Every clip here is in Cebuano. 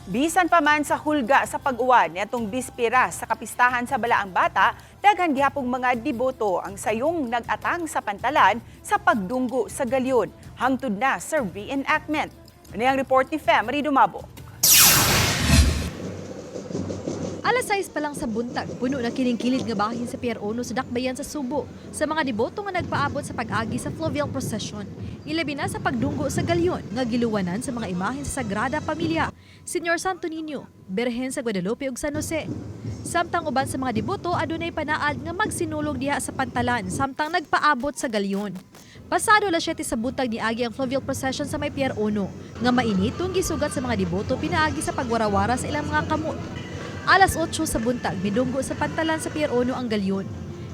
Bisan pa man sa hulga sa pag-uwan niadtong bispera sa kapistahan sa Balaang Bata, daghan gihapong mga deboto ang sayong nag-atang sa pantalan sa pagdunggo sa galyon hangtod na sa reenactment. Ano ang report ni Femery Dumabo? Alas 6 pa lang sa buntag, puno na kining kilid nga bahin sa Pier 1 sa Dakbayan sa Subo sa mga deboto nga nagpaabot sa pag-agi sa fluvial procession. Ilabi na sa pagdunggo sa galyon nga giluwanan sa mga imahen sa Sagrada Familia, Señor Santo Niño, Birhen sa Guadalupe ug San Jose. Samtang uban sa mga deboto adunay panaad nga magsinulog diha sa pantalan samtang nagpaabot sa galyon. Pasado alas 7 sa buntag niagi ang fluvial procession sa may Pier 1 nga mainitong gisugat sa mga deboto pinaagi sa pagwarawara sa ilang mga kamot. Alas 8 sa buntag, midunggo sa pantalan sa Pier 1 ang galyon.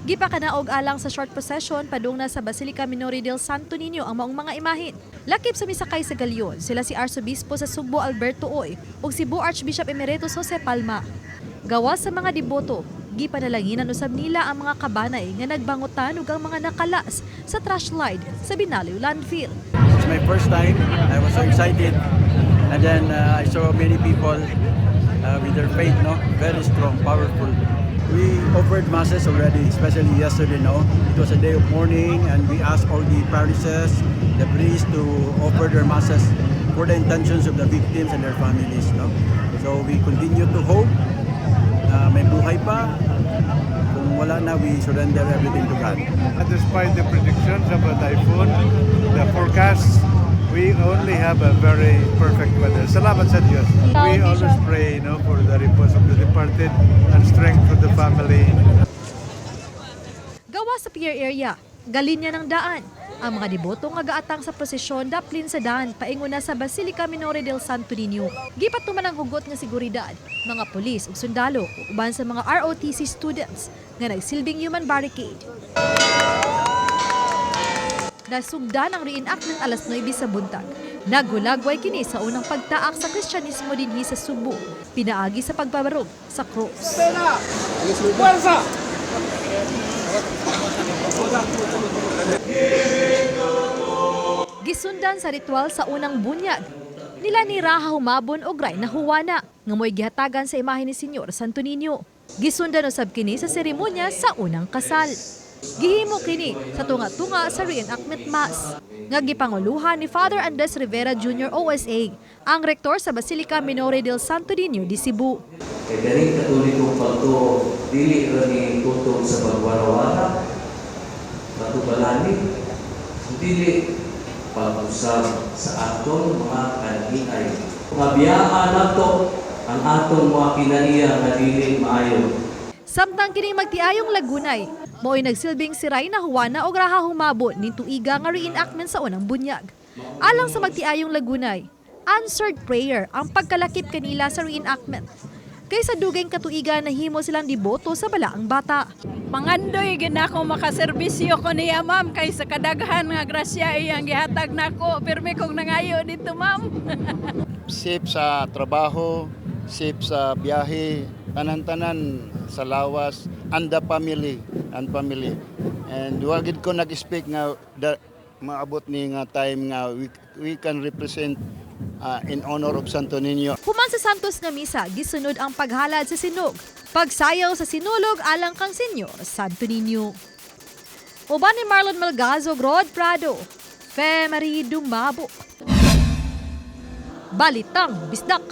Gipakanaog alang sa short procession padung na sa Basilica Minore del Santo Niño ang maong mga imahin. Lakip sa misakay sa galyon, sila si Arsobispo sa Sugbo Alberto Oy ug Cebu Archbishop Emeritus Jose Palma. Gawas sa mga deboto, gipanalanginan usab nila ang mga kabanay nga nagbangutan ug ang mga nakalas sa trash slide sa Binaliw landfill. It's my first time. I was so excited. And then I saw many people with their faith, no? Very strong, powerful. We offered masses already, especially yesterday, no? It was a day of mourning and we asked all the parishes, the priests to offer their masses for the intentions of the victims and their families, no? So we continue to hope na may buhay pa. Kung wala na, we surrender everything to God. And despite the predictions of a typhoon, the forecasts, we only have a very perfect weather. Salamat sa Diyos. We always pray for the repose of the departed and strength for the family. Gawas sa pier area, galinya ng daan. Ang mga deboto nga gaatang sa prosesyon daplin sa daan paingon na sa Basilica Minore del Santo Niño. Gipatuman ang hugot nga seguridad, mga pulis ug sundalo uban sa mga ROTC students nga nagsilbing human barricade. Nasugdan ang reenactment alas 9 sa buntag. Naghulagway kini sa unang pagtaak sa Kristyanismo dinhi sa Sugbo, pinaagi sa pagbabarog sa cross. Fuerza! Gisundan sa ritual sa unang bunyag. Nila ni Raha Humabon og Rayna Juana nga mo'y gihatagan sa imahe ni Señor Santo Niño. Gisundan usab kini sa seremonya sa unang kasal. Gihimo kini sa tunga-tunga sa reenactment mass nga gipanguluhan ni Father Andres Rivera Jr. OSA, ang rektor sa Basilica Minore del Santo Niño de Cebu. Kay ganing Katolikong pagtuo, dili ra ni tutog sa pagwarawara, patubalani, dili pag-usab sa atong mga kanahiay. Pabiyaan nato ang atong mga kinaiya nga dili maayo. Samtang kining magtiayong lagunay, mao'y nagsilbing si Rayna Juana og Raha Humabon ning tuiga nga reenactment sa unang bunyag. Alang sa magtiayong lagunay, answered prayer ang pagkalakip kanila sa reenactment. Kay sa dugay katuiga nahimo silang deboto sa balaang bata. Pangandoy gid nako makaserbisyo ko niya, ma'am, kay sa kadaghan nga grasya iyang gihatag nako, pirmi kong nangayo dito, ma'am. Safe sa trabaho, safe sa biyahe, tanan-tanan sa lawas, and the family, and family. And wa gid ko nag-expect nga maabot ni nga time nga we can represent in honor of Santo Niño. Human sa Santos nga misa, gisunod ang paghalad sa sinog. Pagsayaw sa sinulog alang kang Senyor Santo Niño. Uban ni Marlon Malgazo, Rod Prado, Fe Marie Dumabo. Balitang Bisdak.